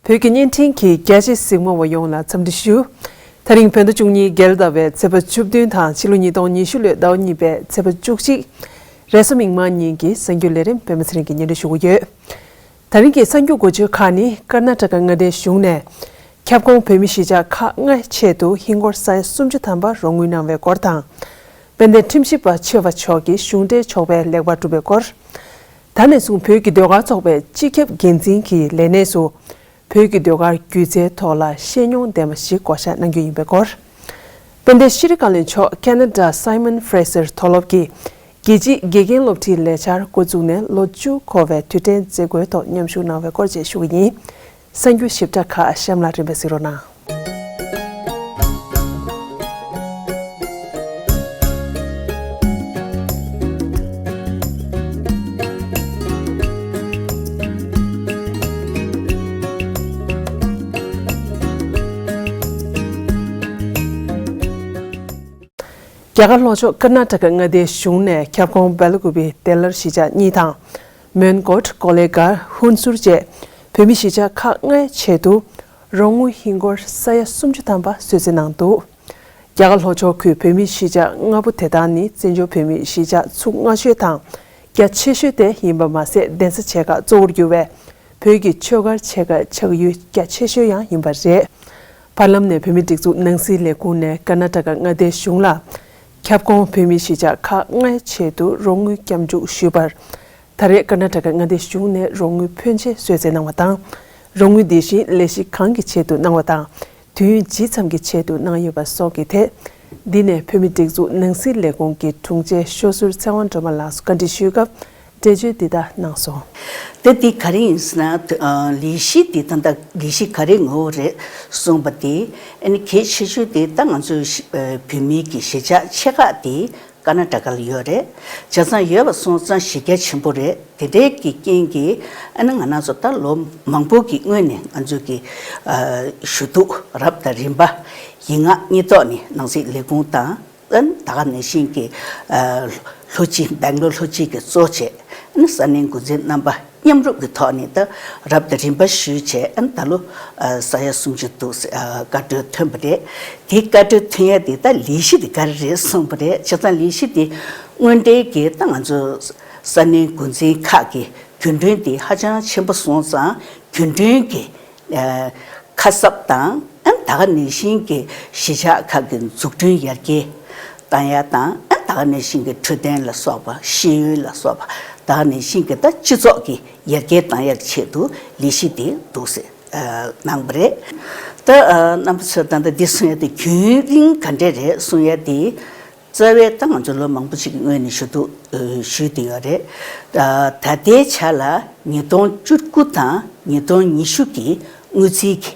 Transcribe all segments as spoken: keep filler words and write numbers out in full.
བོད་ཀྱི་བརྙན་འཕྲིན་གྱི་རྒྱ་ཆེ་གཟིགས་མོ་བ་ཡོངས་ལ་འཚམས་འདྲི་ཞུ། ད་རིང་བོད་ཟླ་བཅུ་གཉིས་རྒྱལ་ཟླ་བའི་ཚེས་པ་བཅུ་བདུན་དང་ཕྱི་ལོ་ཉིས་སྟོང་ཉི་ཤུ་ལོའི་ཟླ་བ་གཉིས་པའི་ཚེས་པ་བཅུ་གཅིག་རེས་གཟའ་མིག་དམར་ཉིན་གྱི་གསར་འགྱུར་ལས་རིམ་པད་མ་ཚེ་རིང་གིས་སྙན་སྒྲོན་ཞུ་གི་ཡོད། ད་རིང་གི་གསར་འགྱུར་འགོ་བརྗོད་ཁག་ནི། ཀར་ནཱ་ཊ་ཀ་མངའ་སྡེའི་གཞུང་ནས་ཁྱབ་ཁོངས་བོད་མི་གཞིས་ཆགས་ཁག་ལྔའི་ཆེད་དུ་ཧིན་སྒོར་ས་ཡ་སུམ་ཅུ་ཐམ་པ་རོགས་དངུལ་གནང་བའི་སྐོར་དང་། དཔལ་ལྡན་ཁྲིམས་ཞིབ་པ་ཆེ་བ་མཆོག་གིས་གཞུང་འབྲེལ་ཆོག་པའི་ལེགས་པར་གྲུབ་པའི་སྐོར། ད་ནས་བཟུང་བོད་ཀྱི་ཟློས་གར་ཚོགས་པའི་སྤྱི་ཁྱབ་འགན་འཛིན་གྱི་ལས་གནས་སུ། བོད་ཀྱི་ཟློས་གར་སྒྱུ་རྩལ་ཐོག་ལ་ཤེས་མྱོང་ལྡན་པ་ཞིག་བསྐོ་བཞག་གནང་རྒྱུ་ཡིན་པའི་སྐོར། དཔལ་ལྡན་ཤེས་རིག་བཀའ་བློན་མཆོག་ཁེ་ན་ཌ་སའི་མོན་ཧྥེ་སར་མཐོ་སློབ་ཀྱི་རྒྱལ་སྤྱིའི་དགེ་རྒན་སློབ་ཁྲིད་ལས་འཆར་འགོ་བཙུགས་ནས་ལོ་བཅུ་འཁོར་བའི་དུས་དྲན་མཛད་སྒོའི་ཐོག་མཉམ་ཞུགས་གནང་བའི་སྐོར་བཅས་ཞུ་གི་ཡིན། གསར་འགྱུར་ཞིབ་ཕྲ་ཁག་གཤམ་ལ་རིམ་པས་གཟིགས་རོགས་གནང་། རྒྱ་གར་ལྷོ་ཕྱོགས་ཀར་ནཱ་ཊ་ཀ་མངའ་སྡེའི་གཞུང་ནས་ཁྱབ་ཁོངས་སྦེ་ལ་ཀུ་པི་ཏེ་ལར་གཞིས་ཆགས་གཉིས་དང་། མོན་གྷོ། ཀོ་ལེ་གྷལ། ཧུན་སུར་བཅས་བོད་མི་གཞིས་ཆགས་ཁག་ལྔའི་ཆེད་དུ་རོགས་དངུལ་ཧིན་སྒོར་ས་ཡ་སུམ་ཅུ་ཐམ་པ་གསོལ་སྩལ་གནང་འདུག་རྒྱ་གར་ལྷོ་ཕྱོགས་ཁུལ་བོད་མིའི་གཞིས་ཆགས་ལྔ་པོ་དེ་དག་ནི་བཙན་བྱོལ་བོད་མིའི་གཞིས་ཆགས་ཚུགས་སྔ་ཤོས་དང་རྒྱ་ཆེ་ཤོས་དེ་ཡིན་པ་མ་ཟད། གདན་ས་ཆེ་ཁག་གཙོ་བོར་གྱུར་བའི་བོད་ཀྱི་ཆོས་སྒར་ཆེ་ཁག་ཆགས་ཡུལ་རྒྱ་ཆེ་ཤོས་ཡང་ཡིན་པ་རེད། བར་ལམ་ནས་བོད་མིའི་སྒྲིག་འཛུགས་ནང་སྲིད་ལས་ཁུངས་ནས་ཀར་ནཱ་ཊ་ཀ་མངའ་སྡེའི་གཞུང་ལ་ཁྱབ་ཁོངས་བོད་མིའི་གཞིས་ཆགས་ཁག་ལྔའི་ཆེད་དུ་རོགས་དངུལ་སྐྱབས་འཇུག་ཞུས་པར། ད་རེས་ཀར་ནཱ་ཊ་ཀ་མངའ་སྡེའི་གཞུང་ནས་རོགས་དངུལ་ཕོན་ཆེ་གསོལ་སྩལ་གནང་བ་དང་། རོགས་དངུལ་འདི་བཞིན་ལས་གཞི་གང་གི་ཆེད་དུ་གནང་བ་དང་། དུས་ཡུན་ཇི་ཙམ་གྱི་ཆེད་དུ་གནང་ཡོད་པ་སོགས་ཀྱི་ཐད། འདི་ནས་བོད་མིའི་སྒྲིག་འཛུགས་ནང་སྲིད་ལས་ཁུངས་ཀྱི་དྲུང་ཆེ་ཤོ་ཟུར་ཚེ་དབང་སྒྲོལ་མ་ལགས་སུ་བཀའ་འདྲི་ཞུས་སྐབས་འགྲེལ་བརྗོད་འདི་ལྟར་གནང་སོང་། ད་འདི་ག་རེ་ཡིན་ཟེར་ན། ལས་གཞི་འདི་ད་ལྟ་ལས་གཞི་ག་རེ་ངོ་བོ་རེད་གསུངས་པ་དེ། ཨ་ནི་གལ་ཆེ་ཤོས་དེ་ད་ང་ཚོའི་བོད་མིའི་གི་གཞིས་ཆགས་ཆེ་ཁག་དེ་ཀར་ནཱ་ཊ་ཀ་ལ་ཡོད་རེད། བྱས་ཙང་ཡོད་པ་སོང་ཙང་གཞི་རྒྱ་ཆེན་པོ་རེད། དེ་འདྲའི་གི་རྐྱེན་གྱིས་ཨ་ནི་ང་རང་ཚོ་ད་ལོ་མང་པོ་གི་སྔོན་ནས་ང་ཚོའི་གི་ཞུ་གཏུག་རབ་དང་རིམ་པ་ཡིག་ངག་གཉིས་ཐོག་ནས་ནང་སྲིད་ལས་ཁུངས་དང་། ཨ་ནི་ད་ག་ནང་བཞིན་གྱི་ལྷོ་སྤྱི་སྦེང་ལོར་ལྷོ་སྤྱི་གི་གཙོ་བྱས། ཨ་ནི་ས་གནས་འགོ་འཛིན་རྣམ་པ་མཉམ་རུབ་ཀྱི་ཐོག་ནས་ད་རབ་དང་རིམ་པ་ཞུས་བྱས། ཨ་ནི་ད་ལོ་ས་ཡ་སུམ་ཅུ་འདུག་ཟེར་བཀའ་འཁྲོལ་ཐོན་པ་རེད། དེ་བཀའ་འཁྲོལ་ཐོན་ཡ་དེ་ད་ལས་གཞི་དེ་ག་རེ་རེད་གསུངས་པ་རེད། བྱས་ཙང་ལས་གཞི་དེ་དངོས་འབྲེལ་གྱི་ད་ང་ཚོ་ས་གནས་འགོ་འཛིན་ཁག་གི་རྒྱུན་གྲོན་དེ་ཧ་ཅང་ཆེན་པོ་སོང་ཙང་རྒྱུན་གྲོན་གྱི་ཁ་གསབ་དང་། ཨ་ནི་ད་ག་ནང་བཞིན་གྱི་གཞིས་ཆགས་ཁག་གི་འཛུགས་སྐྲུན་ཡར་རྒྱས་བཏང་ཡ་དང་། ཨ་ནི་ད་ག་ནང་བཞིན་གྱི་འཕྲོད་བསྟེན་ལ་སོགས་པ། ཤེས་ཡོན་ལ་སོགས་པ། ད་ག་ནང་བཞིན་གྱི་ད་སྤྱི་ཚོགས་ཀྱི་ཡར་རྒྱས་བཏང་ཡག་ཆེད་དུ་ལས་གཞི་དེ་འདུག་ཟེར་གནང་བ་རེད། ད་རྣམ་པ་ཚོས་ད་ལྟ་འདི་གསུང་ཡ་དེ་རྒྱུན་རིང་ག་འདྲས་རེད་གསུང་ཡ་དེ། རྩ་བའི་ད་ང་ཚོ་ལོ་མང་པོ་ཞིག་གི་སྔོན་ནས་ཞུ་གཏུག་ཞུས་བསྡད་ཡོད་རེད། ད་ལྟའི་ཆ་ལ་ཉིས་སྟོང་བཅུ་དགུ་དང་ཉིས་སྟོང་ཉི་ཤུ་གི་དངུལ་རྩིས་ཀྱི་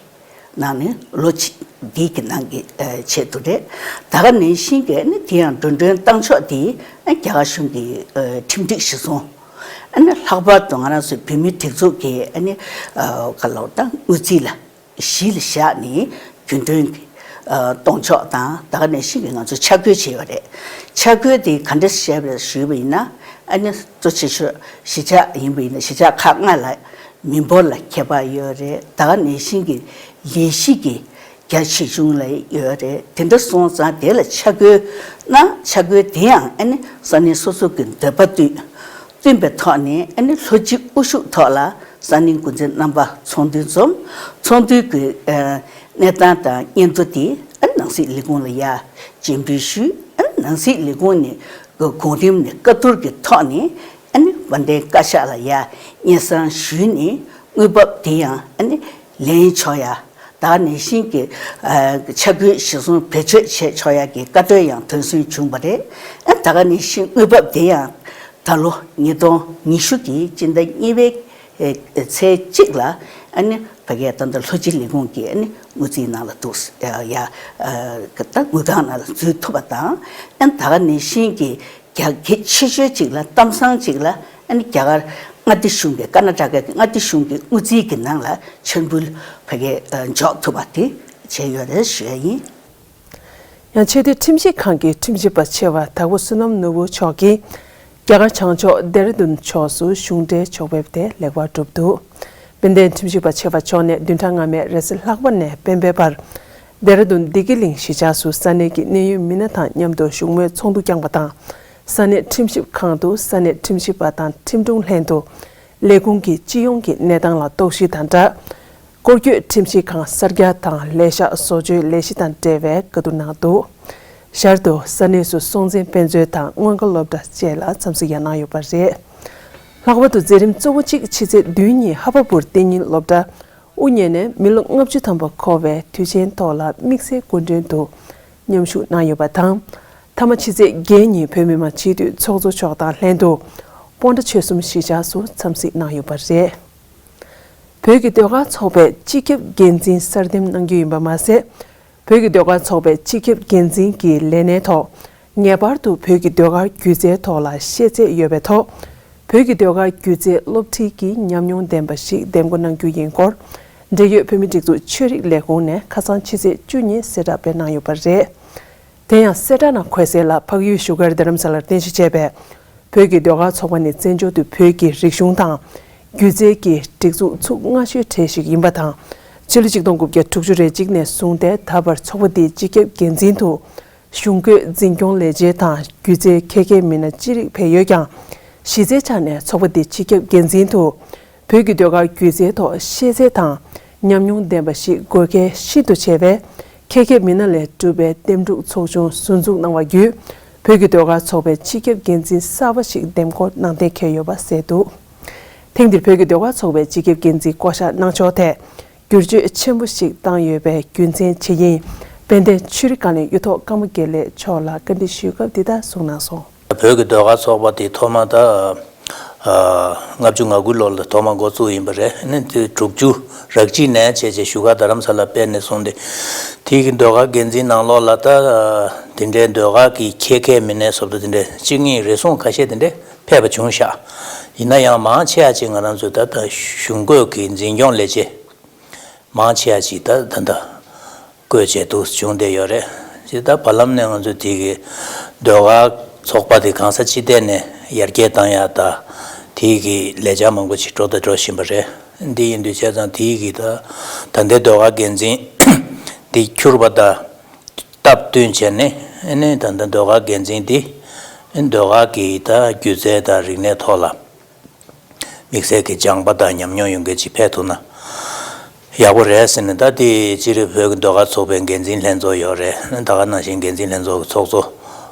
ནང་ནས་ལོ་གཅིག་འདི་གི་ནང་གི་ཆེད་དུ་རེད། ད་ག་ནང་བཞིན་གྱི་ཨ་ནི་དེ་ཡང་འགྲོ་གྲོན་བཏང་ཕྱོགས་དེ་རྒྱ་གར་གཞུང་གི་ཁྲིམས་སྒྲིག་གཞིར་བཟུང་། ཨ་ནི་ལྷག་པར་དུ་ང་རང་ཚོའི་བོད་མིའི་སྒྲིག་འཛུགས་ཀྱི་ཨ་ནི་ག་ལ་ད་དངུལ་རྩིས་ལ་གཞི་ལ་བཞག་ནས་རྒྱུན་གྲོན་གཏོང་ཕྱོགས་དང་། ད་ག་ནང་བཞིན་གྱི་ང་ཚོ་ཆ་བགོས་བྱས་ཡོད་རེད། ཆ་བགོས་དེ་ག་འདྲ་བྱས་པ་རེད་ཞུས་པ་ཡིན་ན། ཨ་ནི་གཙོ་ཆེ་ཤོས་གཞིས་ཆགས་ཡིན་པ་ཡིན་ན་གཞིས་ཆགས་ཁག་ལྔ་ལ་མི་འབོར་ལ་ཁྱད་པར་ཡོད་རེད། ད་ག་ནང་བཞིན་གྱི་ལས་གཞི་གི་རྒྱ་ཆེ་ཆུང་ལ་ཡོད་རེད། དེ་འདྲ་སོང་ཙང་དེ་ལ་ཆ་བགོས་གནང་། ཆ་བགོས་དེ་ཡང་ཨ་ནི་ས་གནས་སོ་སོ་གི་འདོད་པ་བསྟུན་བསྟུན་པའི་ཐོག་ནས། ཨ་ནི་ལྷོ་སྤྱི་དབུ་བཞུགས་ཐོག་ལ་ས་གནས་འགོ་འཛིན་རྣམ་པ་ཚོགས་འདུ་འཛོམས། ཚོགས་འདུའི་གི་གནས་སྟངས་དང་སྙན་ཐོ་དེ་ཨ་ནི་ནང་སྲིད་ལས་ཁུངས་ལ་ཡར་བཅར་འབུལ་ཞུས། ཨ་ནི་ནང་སྲིད་ལས་ཁུངས་ནས་གོང་རིམ་ནས་བཀའ་བསྡུར་གྱི་ཐོག་ནས། ཨ་ནི་དཔལ་ལྡན་བཀའ་ཤག་ལ་ཡར་སྙན་སེང་ཞུས་ནས་དངུལ་འབབ་དེ་ཡང་ཨ་ནི་ལེན་ཆོག་ཡ། ད་ག་ནང་བཞིན་གྱི་ཆ་བགོས་གཞིར་བཟུང་བེད་སྤྱོད་བྱས་ཆོག་ཡ་གི་བཀའ་འཁྲོལ་ཡང་དོན་གསུམ་བྱུང་བ་རེད། ཨ་ནི་ད་ག་ནང་བཞིན་དངུལ་འབབ་དེ་ཡང་ད་ལོ་ཉིས་སྟོང་ཉི་ཤུ་གི་སྤྱི་ཟླ་གཉིས་པའི་ཚེས་གཅིག་ལ་ཨ་ནི་ཕ་གིའི་ད་ལྟ་ལྷོ་སྤྱི་ལས་ཁུངས་ཀྱི་ཨ་ནི་དངུལ་རྩིས་ནང་ལ་འདུག་ཡ། ད་དངུལ་ཁང་ནང་ལ་འཛུལ་ཐུབ་པ་དང་། ཨ་ནི་ད་ག་ནང་བཞིན་གྱི་རྒྱ་གལ་ཆེ་ཤོས་གཅིག་ལ་གཏམ་བཟང་གཅིག་ལ་ཨ་ནི་རྒྱ་གར་མངའ་སྡེ་གཞུང་གི་ཀར་ན་ཊ་ཀ་གི་མངའ་སྡེ་གཞུང་གི་དངུལ་རྩིས་ཀྱི་ནང་ལ་ཕྱག་འབུལ་ཕ་གིར་འཇོག་ཐུབ་པ་དེ་བྱས་ཡོད་རེད་ཞུ་ཡ་ཡིན། ཡང་ཆེས་མཐོའི་ཁྲིམས་ཞིབ་ཁང་གི་ཁྲིམས་ཞིབ་པ་ཆེ་བ་དྭགས་པོ་བསོད་ནམས་ནོར་བུ་མཆོག་གིས་རྒྱ་གར་བྱང་ཕྱོགས་ལྡེ་ར་ལྡུན་ཕྱོགས་སུ་གཞུང་འབྲེལ་ཕྱོགས་ཕེབས་དེ་ལེགས་པར་གྲུབ་འདུག་དཔལ་ལྡན་ཁྲིམས་ཞིབ་པ་ཆེ་བ་མཆོག་ནས་བདུན་ཕྲག་སྔ་མའི་རེས་གཟའ་ལྷག་པ་ནས་སྤེན་པའི་བར་ལྡེ་ར་ལྡུན་བདེ་སྐྱིད་གླིང་གཞིས་ཆགས་སུ་ས་གནས་ཀྱི་གནད་ཡོད་མི་སྣ་དང་མཉམ་དུ་བཞུགས་མོལ་ཚོགས་འདུ་བསྐྱངས་པ་དང་། ས་གནས་ཁྲིམས་ཞིབ་ཁང་དུ་ས་གནས་ཁྲིམས་ཞིབ་པ་དང་ཁྲིམས་དྲུང་ལྷན་དུ་ལས་ཁུངས་ཀྱི་སྤྱི་ཡོངས་ཀྱི་གནས་སྟངས་ལ་རྟོག་ཞིབ་དང་སྦྲགས། སྐོར་སྐྱོད་ཁྲིམས་ཞིབ་ཁང་གསར་རྒྱག་དང་ལས་ཤག་བཟོ་བཅོས་ལས་གཞི་དང་འབྲེལ་བའི་བཀའ་བསྡུར་གནང་འདུག་ཞར་དུ་ས་གནས་སུ་སྲོང་བཙན་དཔེ་མཛོད་དང་མངོན་དགའ་སློབ་གྲྭ་བཅས་ལ་འཚམས་གཟིགས་ཡང་གནང་ཡོད་པ་རེད། ལྷག་པར་དུ་མཛད་རིམ་གཙོ་བོ་གཅིག་ཕྱི་ཚེས་བདུན་ཉིན་ཧ་པ་པུར་གཏན་ཉིན་སློབ་གྲྭ་དབུ་བརྙེས་ནས་མི་ལོ་ལྔ་བཅུ་ཐམ་པ་འཁོར་བའི་དུས་ཆེན་ཐོག་ལ་དམིགས་བསལ་སྐུ་མགྲོན་དུ་མཉམ་ཞུགས་གནང་ཡོད་པ་དང་། མཐའ་མ་ཕྱི་ཚེས་བརྒྱད་ཉིན་བོད་མི་མང་སྤྱི་འཐུས་ཚོགས་གཙོ་མཆོག་དང་ལྷན་དུ་སྤོན་ཊ་ཆོལ་གསུམ་གཞིས་ཆགས་སུ་འཚམས་གཟིགས་གནང་ཡོད་པ་རེད། བོད་ཀྱི་ཟློས་གར་ཚོགས་པའི་སྤྱི་ཁྱབ་འགན་འཛིན་གསར་འདེམས་གནང་རྒྱུ་ཡིན་པ་མ་ཟད། བོད་ཀྱི་ཟློས་གར་ཚོགས་པའི་སྤྱི་ཁྱབ་འགན་འཛིན་གྱི་ལས་གནས་ཐོག་ངེས་པར་དུ་བོད་ཀྱི་ཟློས་གར་སྒྱུ་རྩལ་ཐོག་ལ་ཤེས་ཚད་ཡོད་པའི་ཐོག་བོད་ཀྱི་ཟློས་གར་སྒྱུ་རྩལ་སློབ་ཁྲིད་ཀྱི་ཉམས་མྱོང་ལྡན་པ་ཞིག་འདེམས་བསྐོ་གནང་རྒྱུ་ཡིན་སྐོར། འབྲེལ་ཡོད་བོད་མིའི་སྒྲིག་འཛུགས་ཆོས་རིག་ལས་ཁུངས་ནས་ཁ་སང་ཕྱི་ཚེས་བཅུ་ཉིན་གསལ་བསྒྲགས་སྤེལ་གནང་ཡོད་པ་རེད། དེ་ཡང་གསལ་བསྒྲགས་ནང་འཁོད་གསལ་ལ་འཕགས་ཡུལ་བཞུགས་སྒར་རྡ་རམ་ས་ལར་རྟེན་གཞི་བྱས་པའི་བོད་ཀྱི་ཟློས་གར་ཚོགས་པ་ནི་བཙན་བྱོལ་དུ་བོད་ཀྱི་རིག་གཞུང་དང་སྒྱུ་རྩལ་གྱི་སྒྲིག་འཛུགས་ཚུགས་སྔ་ཤོས་གྲས་ཤིག་ཡིན་པ་དང་། ཕྱི་ལོ་ཆིག་སྟོང་དགུ་བརྒྱ་དྲུག་ཅུ་རེ་གཅིག་ནས་བཟུང་སྟེ་ད་བར་ཚོགས་པ་འདིའི་སྤྱི་ཁྱབ་འགན་འཛིན་དུ་གཞུང་བཀོད་འཛིན་སྐྱོང་ལས་བྱེད་དང་སྒྱུ་རྩལ་མཁས་མཁས་མི་སྣ་ཅི་རིགས་ཕེབས་ཡོད་ཀྱང་། གཞི་རྩའི་ཆ་ནས་ཚོགས་པ་འདིའི་སྤྱི་ཁྱབ་འགན་འཛིན་དུ། བོད་ཀྱི་ཟློས་གར་སྒྱུ་རྩལ་ཐོག་ཤེས་ཚད་དང་ཉམས་མྱོང་ལྡན་པ་ཞིག་དགོས་གལ་ཤིན་ཏུ་ཆེ་བས། མཁས་མཁས་མི་སྣ་ལས་གྲུབ་པའི་འདེམས་སྒྲུག་ཚོགས་ཆུང་ཟུར་འཛུགས་གནང་བ་བརྒྱུད། བོད་ཀྱི་ཟློས་གར་ཚོགས་པའི་སྤྱི་ཁྱབ་འགན་འཛིན་གསར་པ་ཞིག་འདེམས་བསྐོ་གནང་གཏན་འཁེལ་ཡོད་པ་གསལ་འདུག་ཐེངས་འདིར་བོད་ཀྱི་ཟློས་གར་ཚོགས་པའི་སྤྱི་ཁྱབ་འགན་འཛིན་བསྐོ་གཞག་གནང་ཕྱོགས་ཐད་བསྒྱུར་བཅོས་ཆེན་པོ་ཞིག་བཏང་ཡོད་པའི་རྒྱུ་མཚན་ཇི་ཡིན་དཔལ་ལྡན་ཆོས་རིག་བཀའ་བློན་གཡུ་ཐོག་ཀརྨ་དགེ་ལེགས་མཆོག་ལ་བཀའ་འདྲི་ཞུས་སྐབས་འདི་ལྟར་གསུངས་གནང་སོང་། བོད་ཀྱི་ཟློས་གར་ཚོགས་པ་དེ་ཐོག་མ་ད། ཨ། ལྔ་བཅུ་ང་དགུ་ལོ་ལ་ཐོག་མ་འགོ་བཙུགས་ཡིན་པ་རེད། ནི་དེ་དྲུག་ཅུ་རེ་གཅིག་ནས་བྱས་བྱས་བཞུགས་སྒར་རྡ་རམ་ས་ལ་སྤེལ་ནས་བཟུང་སྟེ། དེའི་གི་ཟློས་གར་འགན་འཛིན་ནང་ལོགས་ལ་ད། དེ་འདྲའི་ཟློས་གར་གྱི་མཁས་མཁས་མི་སྣའི་ཟུར་དུ་དེ་འདྲའི་གཅིག་གཉིས་རེ་ཟུང་ཁ་ཤས་དེ་འདྲའི་ཕེབས་པ་བྱུང་ཤག་ཡིན་ན་ཡང་མང་ཆེ་བ་ཅིག་ང་རང་ཚོའི་ད་ལྟ་གཞུང་བཀོད་ཀྱི་འཛིན་སྐྱོང་ལས་བྱེད། མང་ཆེ་བ་ཅིག་ད་ད་ལྟ་བསྐོས་བྱས་འདུག་བྱུང་བསྡད་ཡོད་རེད། ཅིག་ད་བར་ལམ་ནས་ང་ཚོས་དེ་གི་ཟློས་གར་ཚོགས་པ་དེ་གང་ས་ཅི་ཐད་ནས་ཡར་རྒྱས་བཏང་ཡག་ད་དེ་གི་ལས་འཆར་མང་པོ་ཅིག་འགྲོ་དང་འགྲོ་བཞིན་པ་རེད། འདི་ཡིན་དུས་བྱས་ཙང་དེ་གི་ད་ད་ལྟའི་ཟློས་གར་འགན་འཛིན་དེ་གྱུར་པ་ད་སྟབས་བསྟུན་བྱས་ནས་ཨ་ནི་ད་ལྟ་ཟློས་གར་འགན་འཛིན་དེ་ཨ་ནི་ཟློས་གར་གི་ད་སྒྱུ་རྩལ་དང་རིག་གནས་ཐོག་ལ། དམིགས་བསལ་གྱི་སྦྱངས་པ་དང་ཉམས་མྱོང་ཡོད་མཁན་ཅིག་ཕེབས་ཐུབ་ན་ཡག་པོ་རེད་ཟེར་ནས། ད་དེ་སྤྱིར་བོད་ཀྱི་ཟློས་གར་ཚོགས་པའི་འགན་འཛིན་ལྷན་ཚོགས་ཡོད་རེད། ད་ག་ནང་བཞིན་འགན་འཛིན་ལྷན་ཚོགས་ཀྱི་ཚོགས་གཙོ་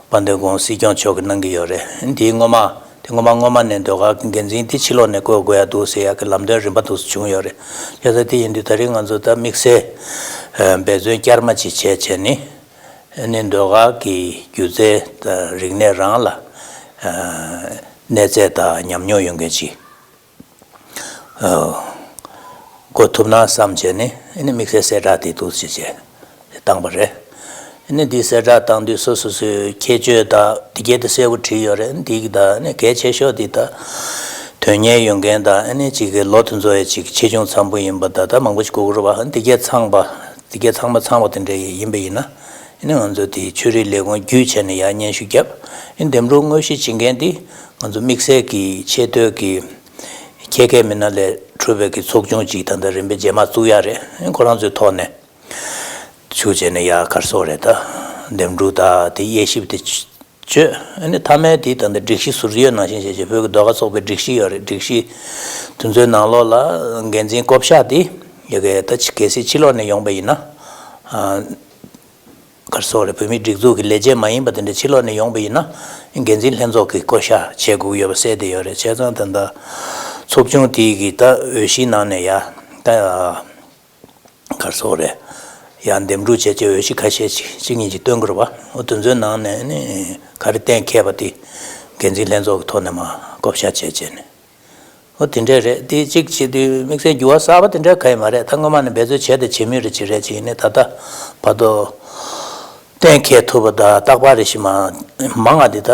དཔལ་ལྡན་སྐུ་ངོ་སྲིད་སྐྱོང་མཆོག་གིས་གནང་གི་ཡོད་རེད། དེའི་སྔོན་མ་དེ་སྔོན་མ་སྔོན་མ་ནས་ཟློས་གར་འགན་འཛིན་དེ་ཕྱི་ལོགས་ནས་བསྐོ་དགོས་ཡག་འདུག་ཟེར་ཡག་གི་ལམ་སྟོན་རིམ་པ་འདུག་སེ་བྱུང་ཡོད་རེད། བྱས་ཙང་དེ་ཡིན་དུས་ད་རེས་ང་ཚོ་ད་དམིགས་བསལ་འབད་བརྩོན་བསྐྱར་མ་ཅིག་བྱས་བྱས་ནས། ཨ་ནི་ཟློས་གར་གྱི་སྒྱུ་རྩལ་དང་རིག་གནས་རང་ལ་ཨ་གནས་ཚད་དང་ཉམས་མྱོང་ཡོད་མཁན་ཅིག་ཨ་བསྐོ་ཐུབ་ན་བསམ་བྱས་ནས། ཨ་ནི་དམིགས་བསལ་གསལ་བསྒྲགས་དེ་འདུག་སེ་བྱས་བཏང་པ་རེད། ཨ་ནི་འདི་གསལ་བསྒྲགས་བཏང་དུས་སོ་སོ་སོའི་ཁྱད་ཆོས་དང་དེ་གྱད་དེ་གསལ་པོ་བྲིས་ཡོད་རེད། འདི་གི་ད་ཨ་ནི་གལ་ཆེ་ཤོས་འདི་ད་དོན་གཉེར་ཡོད་མཁན་དང་། ཨ་ནི་གཅིག་གི་ལོ་དེ་ཚོ་ཡི་གཅིག་ཆེ་ཆུང་ཚང་པོ་ཡིན་པ་ད་ད་མང་པོ་ཞིག་དགོས་ཀྱི་རེད་པ། ཨ་ནི་དེ་གྱད་ཚང་པ་དེ་གྱད་ཚང་མ་ཚང་བ་དེ་འདྲ་ཡིན་པ་ཡིན་ན། ཨ་ནི་ང་ཚོ་དེ་ཆོས་རིག་ལས་ཁུངས་བརྒྱུད་བྱས་ནས་ཡར་སྙན་ཞུ་བརྒྱབ། ཨ་ནི་འདེམས་སྒྲུག་དངོས་གཞི་བྱེད་མཁན་དེ་ང་ཚོ་དམིགས་བསལ་གྱི་ཆེས་མཐོའི་གི་མཁས་མཁས་མི་སྣ་ལས་གྲུབ་པའི་གི་ཚོགས་ཆུང་ཅིག་ད་ལྟ་རིམ་པས་རྗེས་མ་བཙུགས་ཡག་རེད། ཨ་ནི་ཁོ་རང་ཚོའི་ཐོག་ནས་ཞུ་བྱས་ནས་ཡར་ག་རེ་ཟེར་དགོས་རེད། ད་འདེམས་སྒྲུག་དང་དེ་དབྱེ་ཞིབ་དེ་བྱོས། ཨ་ནི་མཐའ་མའི་དེ་ད་ལྟ་སྒྲིག་གཞི་ཟུར་ཡོད་ནང་བཞིན་བྱས་བྱས། བོད་ཀྱི་ཟློས་གར་ཚོགས་པའི་སྒྲིག་གཞི་ཡོད་རེད། སྒྲིག་གཞི་དེ་ཚོའི་ནང་ལོགས་ལ་འགན་འཛིན་བསྐོ་བཞག་དེ་ཡ་གི་ད་ཕྱི་གལ་སྲིད་ཕྱི་ལོགས་ནས་ཡོང་པ་ཡིན་ན། ཨ་ག་རེ་ཟེར་དགོས་རེད། བོད་མིའི་སྒྲིག་འཛུགས་ཀྱི་ལས་བྱེད་མ་ཡིན་པ་དེ་འདྲ་ཕྱི་ལོགས་ནས་ཡོང་པ་ཡིན་ན། འགན་འཛིན་ལྷན་ཚོགས་ཀྱིས་བསྐོ་བཞག་བྱེད་དགོས་ཀྱི་ཡོད་པ་གསལ་བསྡད་ཡོད་རེད། བྱས་ཙང་ད་ལྟ་ཚོགས་ཆུང་དེ་གི་ད་འོས་གཞིའི་ནང་ནས་ཡ་ད། ག་རེ་ཟེར་དགོས་རེད། ཡང་འདེམས་སྒྲུག་བྱས་བྱས་འོས་གཞི་ཁ་ཤས་ཅིག་གཅིག་གཉིས་ཅིག་བཏོན་དགོས་རེད་པ། འོ་དེ་ཚོའི་ནང་ནས་ནི་ག་རེ་གཏན་འཁེལ་བ་དེ་འགན་འཛིན་ལྷན་ཚོགས་ཀྱི་ཐོག་ནས་མར་བསྐོ་བཞག་བྱས་བྱས་ནས། འོ་དེ་འདྲས་རེད། དེ་གཅིག་བྱེད་དུས་དམིགས་བསལ་འགྱུར་བ་གསར་པ་དེ་འདྲ་གང་ཡང་མ་རེད། ད་སྔོན་མ་ནས་འབད་རྩོལ་བྱས་དང་བྱེད་མུས་རེད། ཅིག་རེད། ཅིག་ཡིན་ནའི་ད་ལྟ་བར་དུ་གཏན་འཁེལ་ཐུབ་པ་དང་རྟག་པར་རེ་བཞིན་མ་མང་ང་དེ་ད་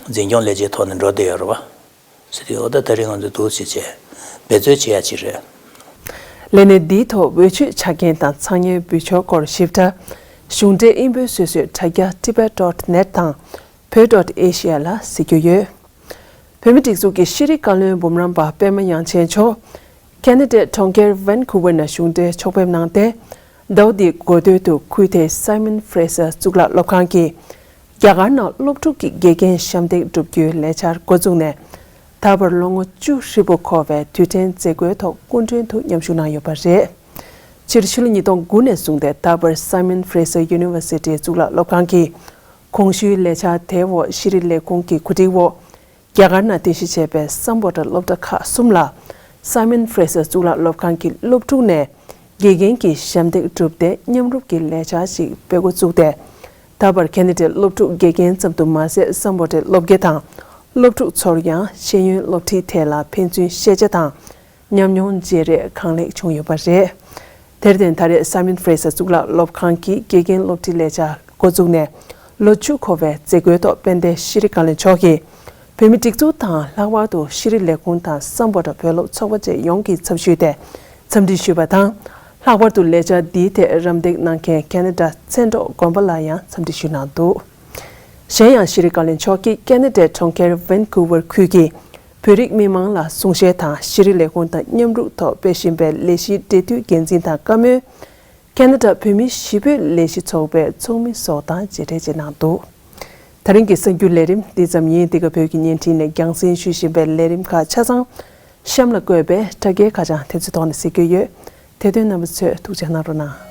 འཛིན་སྐྱོང་ལས་བྱེད་ཐོག་ནས་འགྲོ་བསྡད་ཡོད་རེད་པ། ཟེར་དུས་འོ་ད་ད་རེས་ང་ཚོས་འདུག་སེ་བྱས་འབད་རྩོལ་བྱེད་ཡ་ཅིག་རེད། ལས་གནས་འདིའི་ཐོག་འོས་ཆོས་ཆ་རྐྱེན་དང་ཚང་མའི་འབུལ་ཆོག་སྐོར་ཞིབ་ཕྲ་གཞུང་འབྲེལ་ཨིན་བོད་སོ་སོའི་དྲ་རྒྱ་tibet dot net དང་བོད་dot asia ལ་གཟིགས་རྒྱུ་ཡོད། བོད་མིའི་སྒྲིག་འཛུགས་ཀྱི་ཤེས་རིག་བཀའ་བློན་འབུམ་རམས་པ་པད་མ་དབྱངས་ཅན་མཆོག་ཁེ་ན་ཌའི་གྲོང་ཁྱེར་ཝན་ཀུ་ཝར་ནང་གཞུང་འབྲེལ་ཕྱོགས་ཕེབས་གནང་སྟེ། ཟླ་བ་འདིའི་འགོ་སྟོད་དུ་ཁུལ་དེའི་སའི་མོན་ཧྥེ་རེ་ས་གཙུག་ལག་སློབ་ཁང་གིས་རྒྱ་གར་ནང་སློབ་ཕྲུག་གི་དགེ་རྒན་ཞབས་འདེགས་བསྒྲུབ་རྒྱུའི་ལས་འཆར་འགོ་བཙུགས་ནས། ད་བར་ལོ་ངོ་བཅུ་ཧྲིལ་པོ་འཁོར་བའི་དུས་དྲན་མཛད་སྒོའི་ཐོག་སྐུ་མགྲོན་དུ་མཉམ་ཞུགས་གནང་ཡོད་པ་རེད། སྤྱིར་ཕྱི་ལོ་ཉིས་སྟོང་དགུ་ནས་བཟུང་སྟེ་ད་བར་སའི་མོན་ཧྥེ་རེ་ས་ཡུ་ནི་ཝར་སི་ཊིའི་གཙུག་ལག་སློབ་ཁང་གིས་གོང་ཞུས་ལས་འཆར་དེའི་འོག་ཤེས་རིག་ལས་ཁུངས་ཀྱི་གོ་སྒྲིག་འོག་རྒྱ་གར་ནང་རྟེན་གཞི་བྱས་པའི་སམ་བྷོ་ཊ་སློབ་གྲྭ་ཁག་གསུམ་ལ་སའི་མོན་ཧྥེ་རེ་ས་གཙུག་ལག་སློབ་ཁང་གི་སློབ་ཕྲུག་ནས་དགེ་རྒན་གྱི་ཞབས་འདེགས་བསྒྲུབས་ཏེ་མཉམ་རུབ་ཀྱི་ལས་འཆར་ཞིག་སྤེལ་འགོ་བཙུགས་ཏེ། ད་བར་ཁེ་ན་ཌའི་སློབ་ཕྲུག་དགེ་རྒན་ཙམ་དུ་མ་ཟད། སམ་བྷོ་ཊའི་སློབ་དགེ་དང་སློབ་ཕྲུག་ཚོར་ཡང་ཤེས་ཡོན་སློབ་ཁྲིད་ཐད་ལ་ཕན་ཚུན་ཤེས་བྱ་དང་ཉམས་མྱོང་བརྗེ་རེས་གང་ལེགས་བྱུང་ཡོད་པ་རེད། དེར་བརྟེན། ད་རེས་སའི་མོན་ཧྥེ་རེ་ས་གཙུག་ལག་སློབ་ཁང་གིས་དགེ་རྒན་སློབ་ཁྲིད་ལས་འཆར་འགོ་བཙུགས་ནས་ལོ་བཅུ་འཁོར་བའི་མཛད་སྒོའི་ཐོག་དཔལ་ལྡན་ཤེས་རིག་བཀའ་བློན་མཆོག་གིས་བོད་མིའི་སྒྲིག་འཛུགས་དང་། ལྷག་པར་དུ་ཤེས་རིག་ལས་ཁུངས་དང་སམ་བྷོ་ཊ་བོད་སློབ་ཚོགས་པ་བཅས་ཡོངས་ཀྱི་ཚབ་ཞུས་ཏེ་འཚམས་འདྲི་ཞུས་པ་དང་། ལྷག་པར་དུ་ལས་འཆར་འདིའི་ཐད་རམ་འདེགས་གནང་མཁན་ཁེ་ན་ཌ་མཚན་སྒྲོག་དགོན་པ་ལ་ཡང་འཚམས་འདྲི་ཞུས་གནང་འདུག་གཞན་ཡང་། ཤེས་རིག་བཀའ་བློན་མཆོག་གིས་ཁེ་ན་ཌའི་གྲོང་ཁྱེར་ཝན་ཀུ་ཝར་ཁུལ་གྱི་བོད་རིགས་མི་མང་ལ་གསུང་བཤད་དང་། ཤེས་རིག་ལས་ཁུངས་དང་མཉམ་རུབ་ཐོག་སྤེལ་བཞིན་པའི་ལས་གཞིའི་འབྲེལ་མཐུད་འགན་འཛིན་དང་བཀའ་མོལ། ཁེ་ན་ཌ་བོད་མིའི་གཞིས་སྤོས་ལས་གཞི་ཚོགས་པའི་ཚོགས་མི་སོགས་དང་མཇལ་འཕྲད་བྱས་གནང་འདུག་དེ་རིང་གི་གསར་འགྱུར་ལས་རིམ་འདི་ཙམ་ཡིན། འདི་ག་བོད་ཀྱི་བརྙན་འཕྲིན་ནས་རྒྱང་སྲིང་ཞུ་བཞིན་པའི་ལས་རིམ་ཁག་ཆ་ཚང་གཤམ་ལ་བཀོད་པའི་དྲ་རྒྱའི་ཁ་བྱང་དེ་ཚོའི་ཐོག་ནས་གཟིགས་རྒྱུ་ཡོད། དེ་དོན་རྣམ་པ་ཚོས་ཐུགས་རྗེ་གནང་རོགས་གནང་།